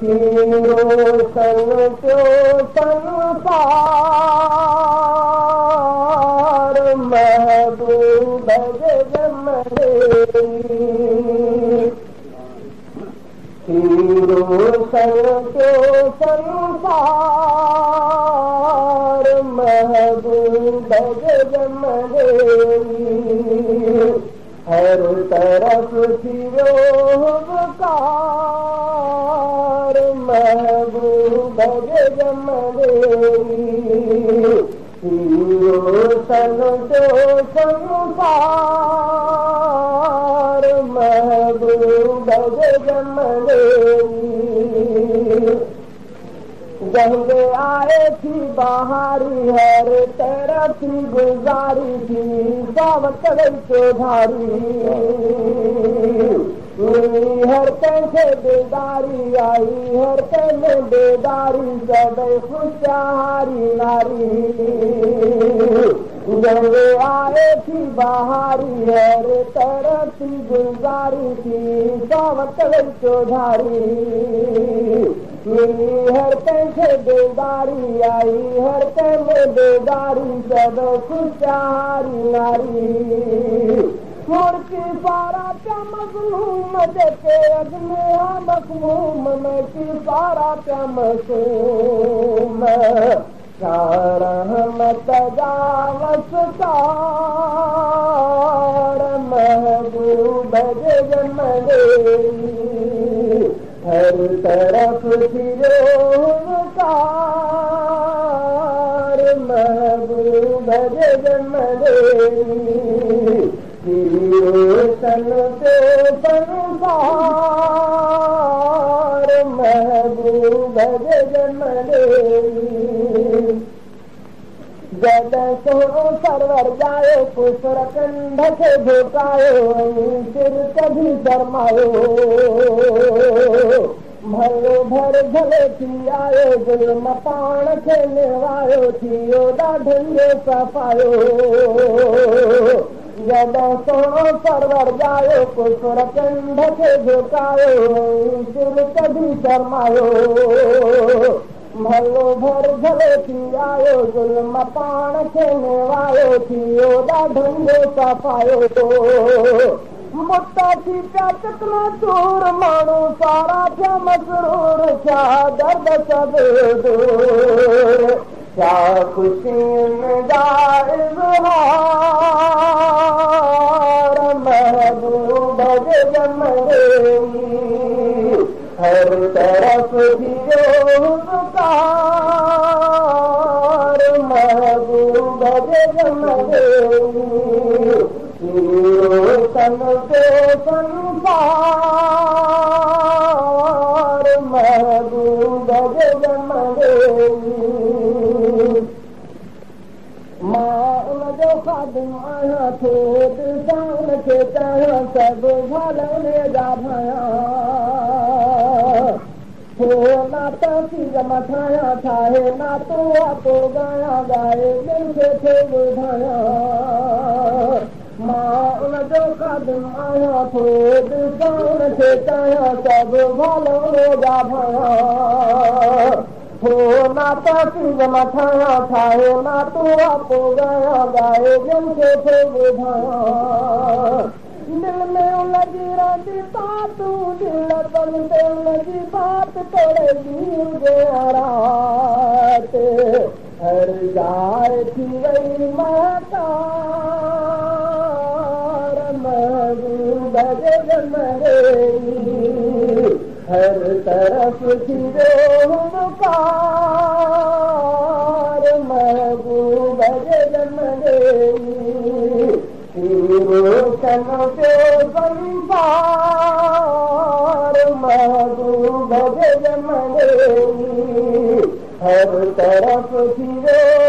रोशन पियो संसार महबूब जे जन्म थी रोशन पियो संसार महबूब जे जन्म हर तरफ़ थी वियो कार महबूब जे जन्म थी रोशन पियो संसार महबूब जे जन्म जंहिंजे आए थी बहारी हर तरफ़ थी गुज़ारी थी सावक वई चौधारी हर कंहिंखे बेदारी आई हर कंहिं बेदारी सभई ख़ुशहारी नारी। जंहिंजे आए थी बहारी हर तरफ़ थी गुज़ारी थी सावक वई चौधारी हर कंहिंखे बेदारी आई हर कंहिं बेदारी सभ ख़ुशहारी नारी। मुर्की सारा पिया मज़लूम जेके अॻ में मख़मूम मुर्की सारा पिया मासूम रहमत जा वसकार महबूब जे जन्म हर तरफ़ थी वियो कार महबूब जे जन्म रोशन पियो संसार महबूब जे जन्म जॾहिं सुहिणो सरवर ॼायो कुसर कंध खे झुकायो सिर कढी शर्मायो भलो भर झले थी आयो ज़ुल्म पाण खे निवायो थी वियो ॾाढनि जो सफ़ायो। जॾहिं सुहिणो सरवर ॼायो कुसर कंध खे झुकायो सिर कढी शर्मायो भलो भर झले थी आयो ज़ुल्म पाण खे निवायो थी वियो ॾाढनि जो सफ़ायो। मुता थी पिया चकना चूर माण्हू सारा थिया मसरूर थिया दर्द सभु दूर थिया ख़ुशियुनि जा इज़हार महबूब जे जन्म हर तरफ़ थी वियो कार महबूब जे जन्म रोशन पियो संसार महबूब जे जन्म मां उनजो ख़ादिम आहियाँ थो दिलि सां उनखे चाहियाँ सभु भाल उन जा भायां थो नाता चीज़ मठायां ठाहे नातो आपो ॻायां ॻाए ॿियनि खे थो ॿुधायां। मां उनजो ख़ादिम आहियाँ थो दिलि सां उनखे चाहियाँ सभु भाल उन जा भायां थो नाता चीज़ मठायां ठाहे नातो आपो ॻायां ॻाए ॿियनि खे थो ॿुधायां। दिलि में उनजी रहंदी बात दिलि ते उनजी बात तोड़े ॾींहुं हुजे राति हर जाइ थी वई महकार महबूब जे जन्म हर तरफ़ थी वियो कार महबूब जे जन्म रोशन पियो संसार महबूब जे जन्म हर तरफ़ थी वियो